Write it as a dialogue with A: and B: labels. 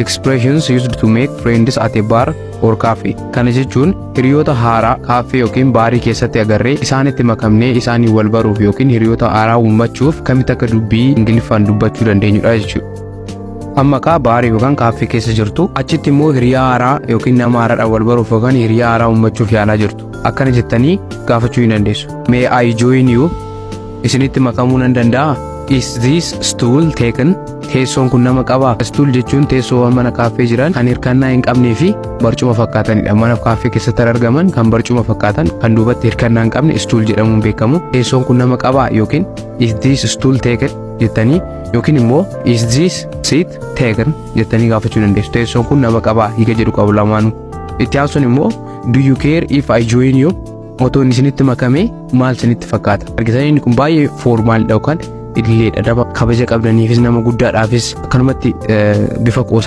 A: Expressions used to make friends at a bar or cafe. Kana jechuun hiriyoota haaraa kaaffee yookiin baarii keessatti agarree isaanitti makamnee isaanii wal baruuf yookiin hiriyoota haaraa uummachuuf kamitti akka dubbii Ingiliffaan dubbachuu dandeenyudha jechuudha. Amma kaa baarii yookaan kaaffee keessa jirtu, achitti immoo hiriyaa haaraa yookiin nama haaraadhaan wal baruuf yookaan hiriyaa haaraa uummachuuf yaalaa jirtu. Akkana jettanii gaafachuu ni dandeessu. "May I join you?" Isinitti makamuu nan danda'aa? "Is this stool taken?" Teessoon kun nama qabaa? Stool jechuun teessoowwan mana kaaffee jiran kan hirkannaa hin qabnee fi barcuma fakkaatanidha. Mana kaaffee keessatti argaman kan barcuma fakkaatan kan duubatti hirkannaa hin qabne stool jedhamuun beekamu. Teessoon kun nama qabaa yookiin "Is this stool taken?" jettanii yookiin immoo "Is this seat taken?" jettanii gaafachuu dandeessu. Teessoon kun nama qabaa hiika jedhu qabu lamaanuu. Itti aansuun immoo, "Do you care if I join you?" Otoo inni isinitti makamee maal isinitti fakkaata? Argitanii, inni kun baay'ee formalidha yookaan idileedha. Nama kabaja qabdaniifis, nama guddaadhaafis akkanumatti bifa qoosaa